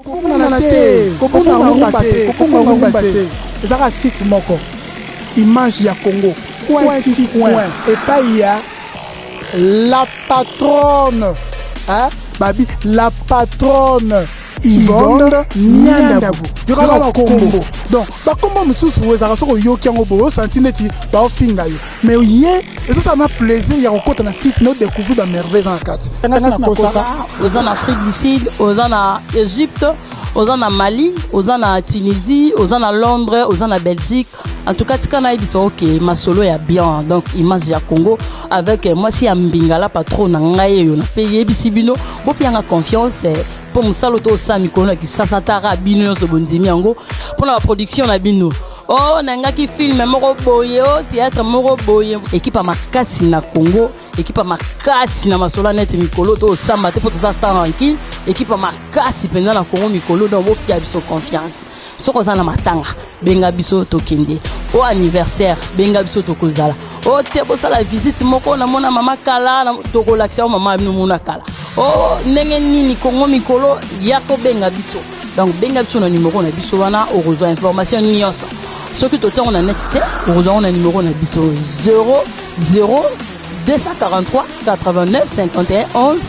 Kobungana te, kobunga rumba te, kobunga rumba te. Eza kaka site moko. Image ya Congo. Coin ti coin. Epai ya la patronne. Hein? Babi, la patronne. Yvonne Niandabu. Yoka ba kombo. Donc, ba kombo mosusu ezalaka soki oyoki yango boye osanti neti baofinga yo. Mais ye ezosala na plaisir ya kokota na site na odécouvrir ba merveille eza na kati. Nakosa. Oza na Afrique du Sud, oza na Égypte, oza na Mali, oza na Tunisie, oza na Londres, oza na Belgique. En tout cas, tika nayebisa ok masolo ya bien, donc image ya Congo avec mwasi ya mbingala patron na ngai oyo na pe yebisi bino bopianga confiance mpo mosala to osala mikolo na kisasa tara bino nyonso bondimi yango mpona baproduction na bino. Oh, nangaki film moko boye, oh, théâtre moko boye, équipe ya makasi na Congo, équipe ya makasi na masolo neti mikolo to osamba te mpo toza sans rancune, équipe ya makasi mpenza na Congo mikolo, donc bopia biso confiance. Soki oza na matanga, benga biso tokende. O anniversaire, benga biso tokozala. O te bosala visite moko namona mama kala, tokolakisa yo mama bino mona kala. O ndenge nini Congo mikolo ya kobenga biso. Donc benga biso na numéro na biso wana, okozwa information nyonso. Soki totiango na net te, okozwa na numéro na biso 00 243 89 51 11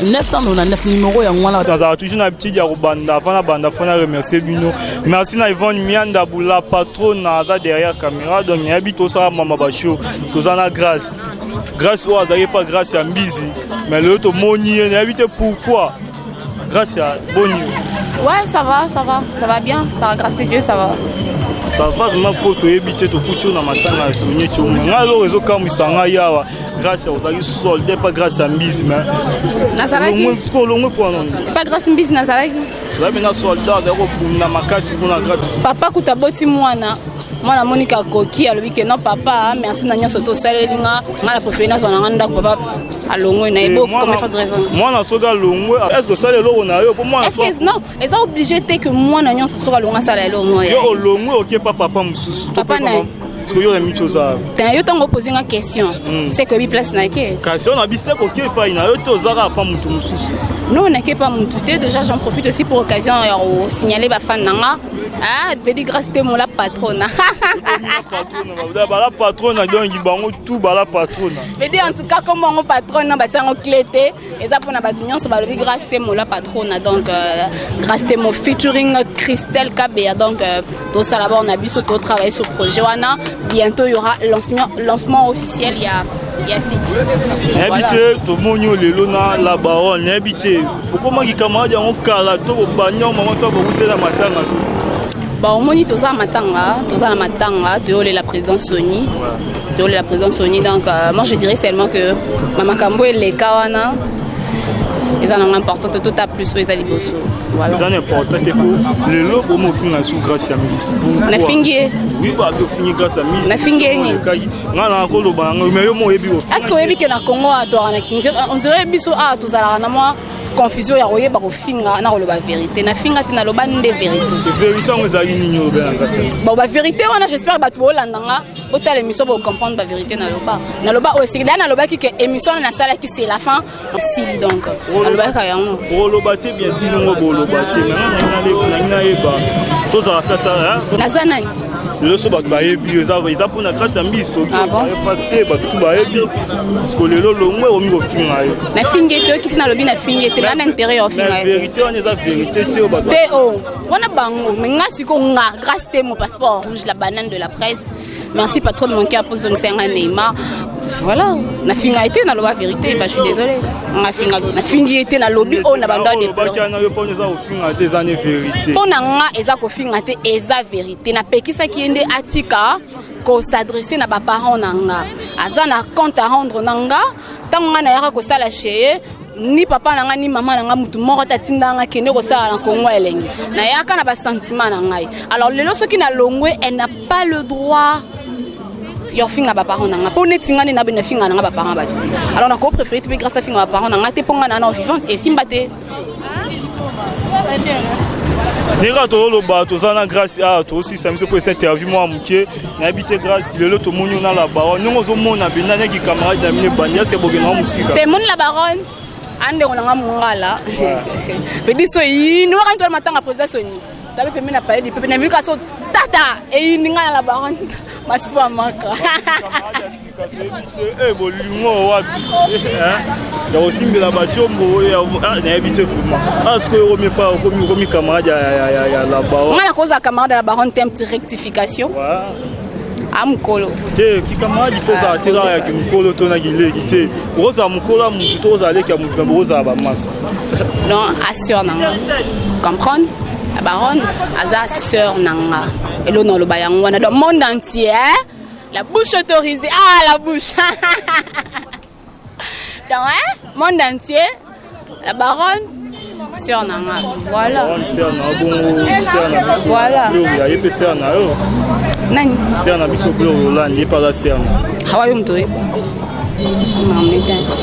999, numéro yango wana. Nazala toujours na habitude ya kobanda avant na banda fo na remercier bino. Merci na Yvonne Mianda Bula patronne aza derrière caméra. Donc nayebi tosala mama ba show, toza na grâce. Grâce oyo azalaki pa grâce ya mbizi, mais lelo tomoni ye, nayebi te pourquoi. Grâce ya boni? Ouais, ça va, ça va, ça va bien. Par la grâce de Dieu, ça va. Ça va vraiment po toyebi te, tokuti oyo na matanga ya Sonie Tiomo. Ngai eloko ezokamwisa ngai awa, grâce ya ozalaki solde pa grâce ya mbizi, mais nazalaki olongwe mpo wana pa grâce mbizi nazalaki. Ozali mpenza soldat, azali kobunda makasi mpona grâce. Papa kuta boti mwana, mwana amoni akoki, alobi ke non papa, merci na nyonso tosaleli nga, nga na préféré nazwa na nga ndako. Papa alongwe na ye bo comme forte raison. Mwana soki alongwe, est ce que osala eloko na yo po mwana? Est-ce que non, eza obligé te que mwana nyonso soki alongwe asala eloko moko. Yo olongwe, oke pa papa mosusu to Papa pe na ye. Parce que yo na miti oza Te, yo ntango opose nga question, c'est que oyebi place na ke. Kasi oyo na biso koki epai na yo te, ozaka pa motu mosusu. Non, nake pas mutu te. Déjà, j'en profite aussi pour occasion ya kosignaler bafan na nga. Ah, vedi grâce te mola patronne. Bala patronne, donc bango tout bala patronne. Vedi en tout cas comme bango patronne na batia yango clé te, eza mpona bato nyonso balobi grâce te mola patronne. Donc grâce te mo featuring Christelle Kabeya. Donc tosala bord na biso, totravaille sur projet wana. Bientôt il y aura lancement officiel ya site. Nayebi te, tomoni oyo lelo na la baronne, nayebi te okomaki camarade yango kala to bobandi yango mama to bokuti na matanga to. Bon, omoni toza na matanga, toza na matanga, toyolela président Sony, toyolela président Sony. Donc moi je dirais seulement que mamakambo eleka wana eza nango important te, tota plus oyo eza liboso. Voilà. Eza na important te po lelo bomofinga su grâce ya mbisi. Nafingi ye? Oui, babi ofingi grâce ya mbisi. Nafingi ye nini? Ngai na koloba yango, mais yo mo oyebi. Est ce que oyebi ke na Congo awa toaka na, on dirait biso awa tozalaka na mwa confusion ya koyeba kofinga na koloba vérité? Nafinga te, naloba nde vérité. Vérité yango ezalaki nini oyo na grâce? Bon, bavérité wana, j'espère bato boolanda nga, botala émission, bocomprendre bavérité. Naloba oyo esiki da nalobaki ke émission wana nasalaki, c'est la fin sili, donc nalobaka yango. Oloba te, bien sûr ndongo boloba te, mais ngai nayeba tozala tata. Naza nani? Lelo so bato bayebi yo, eza mpona grâce ya mbisi. Ah bon? Parce que bato tu bayebi, parce que lelo longwe omi kofinga yo. Nafingi ete oki te, nalobi nafingi ete na intérêt ya ofinga Mais ye te. Vérité wana eza vérité te oyo bato Te o wana bango, mais nga siko nga grâce te mon passeport rouge, la banane de la presse, merci patron de mon cœur pozongisa nga Neymar. Voilà, nafinga ye te, naloba vérité. Bah, je suis désolé, nafinga, nafingi ye te, nalobi oyo na bando. Olobaki wana yo mpona eza kofinga te, eza ne vérité. Mpo na nga eza kofinga te, eza vérité. Napekisaki ye nde atika kos'adresser na baparent na nga. Aza na compte à rendre na nga. Ntango nga nayaka kosala chez ye, ni papa na nga ni mama na nga, mutu moko te atinda nga kende kosala na Kongo Elengi. Nayaka na basentiment na ngai. Alors lelo soki nalongwe, elle n'a pas le droit ya kofinga baparent na nga, mpo neti nga nde nabe nafinga na nga baparent bato te. Alors nako préféré te mpe grâce afinga baparent na nga te, mpo nga na na vivante esimba te. Ndenge tozoloba, toza na grâce awa, tozosisa biso mpo esa interview mwa moke. Nayebi te, grâce, lelo tomoni yo na la baronne, ndenge ozomona benda neki camarade na bino ebandi, eske bokendaka mosika? Te, moni la baronne. Andeko na nga mongala. Pedi so yini waka ntwala matanga président Soni. Tabe pembe na palais du peuple na mika so tata eyindi nga na la baronne masuba maka. Eh, bolingo wapi ya kosimbela bajombo nayebi te vraimen ah, sikoyo okomi epa okomi camarade ya la baronne. Nga nakozala camarade ya la baronne te, rectification a mokolo te. Kikamaradi mpo ozala te kaka ya kimokolo to na kileki te. Okozala mokolo ya motu to ozala leki ya motu, me bokozala bamasa. Non, a sœur na nga, comprendre, la baronne aza sœur na nga. Elo na oloba yango wana, donc monde entier, hein? La bouche autorisée, ah, la bouche. Donc, hein, monde entier, la baronne sœur na nga, voilà. Baronne sœur na bongo, sœur na biso. Voilà. Gloria ye mpe sœur na yo. Nani? Sœur na biso Gloria Olandi, ye mpe aza sœur na. Hawa yo moto oyeba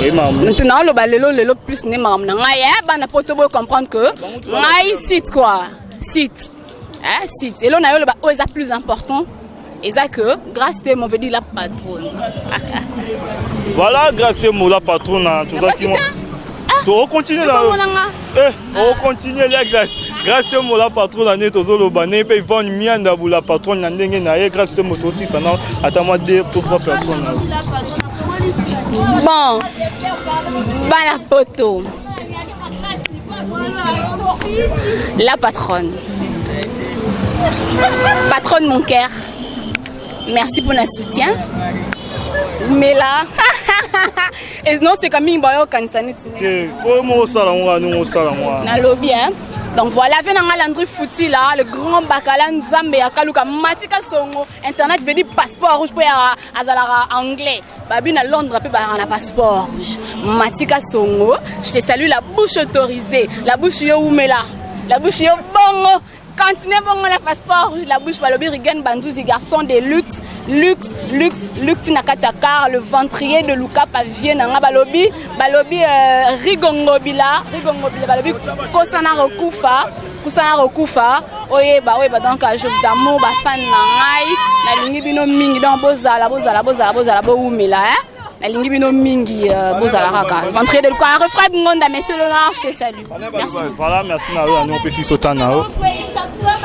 oyeba. Naoloba lelo lelo plus nde makambo na ngai eh, bana po to boyo comprendre que ngai site quoi, site, eh, site elo na yo oloba oyo eza plus important, eza que Grâce te veut dire la patronne. Voilà, Grâce Temo la patronne, tozaki tokocontinue na okontinue lia. Grâce Temo la patronne na ndenge tozoloba, ndenge mpe Yvonne Miandabu la patronne na ndenge na ye. Grâce Temo, tosisa na ata mwa deux to trois personnes na yo. Bon, bana poto, la patronne, patronne mon cœur, merci pour le soutien. Mais là et non, c'est comme mingi bayokanisa neti. Te, fo mo osala ngo kaka ndenge osala ngo wana. Nalobi, hein. Donc voilà, ve nanga Landry Fouti là, le grand bakala nzambe ya kaluka matika songo internet, veut dire passeport rouge po ya azalaka anglais. Babi na Londres mpe bazalaka na passeport rouge. Matika songo, je te salue, la bouche autorisée, la bouche yo wumela, la bouche yo bongo continue bongo na passeport rouge, la bouche. Balobi Rigen Banduzi, garçon de luxe, luxe, luxe, luxe na kati ya car, le ventrier de Luka Pavie na nga. Balobi Rigongobila, Rigongobila, balobi kosana rokufa, kusana rokufa, oyeba oyeba. Donc je vous amour, bafan na ngai, nalingi bino mingi. Donc bozala, bozala, bozala, bozala, bowumela, hein? Nalingi bino mingi, bozala kaka. Ventrier de Luka, Refred Ngonda, monsieur l'honneur, je salue, merci. Voilà, merci na yo, ani opesi biso ta na yo.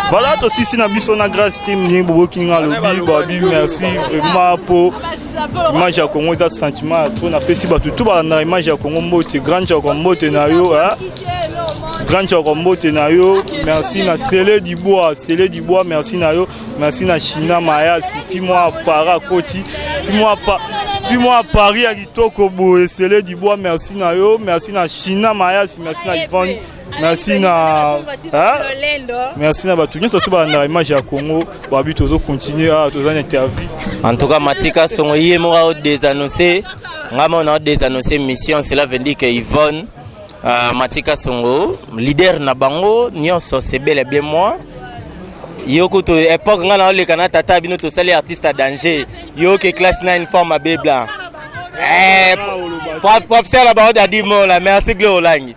Voilà, tosisi na biso na Grâce Temo. Ndenge boboki nga alobi, babi merci vraiment po image ya Congo eza sentiment ya trop. Napesi bato tu balandaka image ya Congo mbote. Grand Choko, mbote na yo, hein? Grand Choko, mbote na yo. Merci na Sele Dubois, Sele Dubois, merci na yo. Merci na China Mayasi, fimwa para koti, fimwa pa fimwa Paris ya kitoko boye. Sele Dubois, merci na yo. Merci na China Mayasi, merci na Yvonne, merci na, hein? Merci na bato nyonso to balandaka image ya Congo. Babi tozocontinue awa, toza na interview. En tout cas, Matika Songo ye moko aodésannonce nga moko na odésannonce mission. Cela veut dire que Yvonne, Matika Songo, leader na bango nyonso, c'est bel et bien moi. Yo kutu époque nga na oleka na tata bino, tosali artiste à danger. Yo ke classe na uniforme abe blanc, eh, professeur na bango Dadi Mola. Merci Glo Olangi,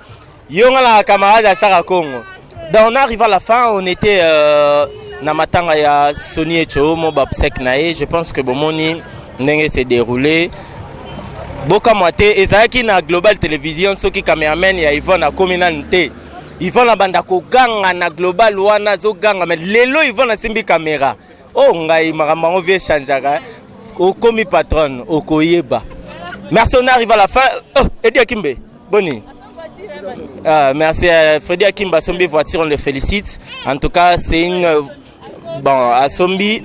yo nga na camarade ya Chaka Congo. Donc on arrive à la fin, on était na matanga ya Sony Echo mo bapsek na ye. Je pense que bomoni ndenge s'est déroulé. Bokamwa te, ezalaki na Global Télévision. Soki cameraman ya Yvonne akomi nanu te, Yvonne abanda koganga na Global wana, azoganga. Mais lelo Yvonne asimbi caméra oyo. Oh, ngai makambo yango vie echangeaka. Okomi patronne, okoyeba. Merci, on arrive à la fin. Oh, Edi Akimbe, boni. Ah, merci. Freddy Akimba asombi voiture, on le félicite. En tout cas, c'est une bon asombi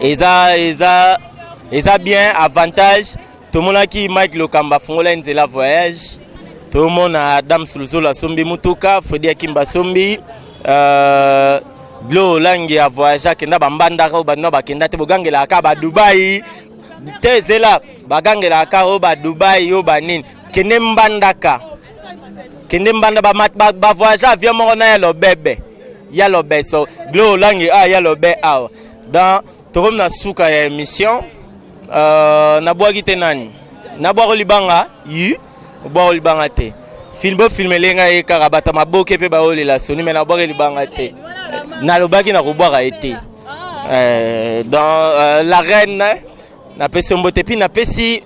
eza eza eza bien avantage. Tomonaki Mike Lokamba afungola nzela voyage. Tomona Adam Suluzulu asombi mutuka, Freddy Akimba asombi, Glo Olangi ya voyage, akenda bambandaka oyo bano bakenda te. Bogangelaka kaka badubai te, zela bagangelaka kaka oyo badubai oyo banini. Kende mbandaka, kende mbanda, bavoyage avion moko na ya lobebe ya lobeso. Glo Olangi a ya lobe awa. Donc tokomi na suka ya émission. Nabwaki te nani nabwako libanga yu obwako libanga te. Film bofilmele ngai kaka bato ya maboke mpe baolela soni, me nabwaki libanga te, nalobaki na kobwaka ye te. Dans la reine, napesi yo mbote, puis napesi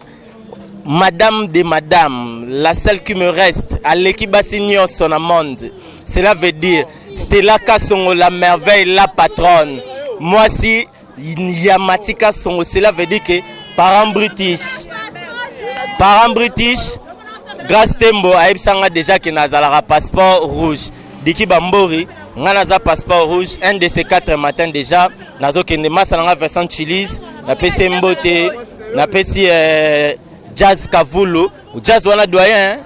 Madame de madame, la seule qui me reste, aleki basi nyonso na monde. Cela veut dire Stella Kasongo, la merveille, la patronne. Mwasi ya Mati Kasongo, cela veut dire que parent british. Parent british, Grace Tembo ayebisanga déjà que nazalaka passeport rouge. Diki Bambori, nga naza passeport rouge, un de ces quatre matin déjà, nazokende masa nanga Vincent Chilis, napesi mbote, napesi Jazz Kavulu, Jazz wana doyen, hein?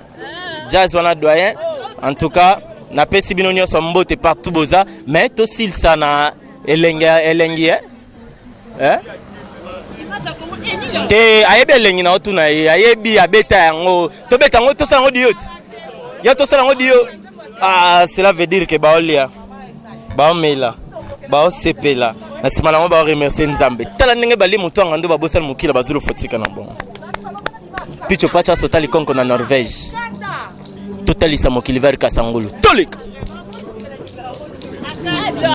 Jazz wana doyen. En tout cas, napesi bino nyonso mbote partout boza, mais tosilisa na elenge elengi eh? Eh? Te ayebi elengi na otuna ye, ayebi abeta yango, tobeta yango, tosala yango dio ti ya tosala yango dio. Ah, cela veut dire que baolia, baomela, baosepela na nsima nango, baoremercie Nzambe. Tala ndenge balie moto yanga ndo babosala mokila bazulu fotika na bongo. Picho pacha sotali konko na Norvège, totalisa mokili vers Kasangulu, toleka.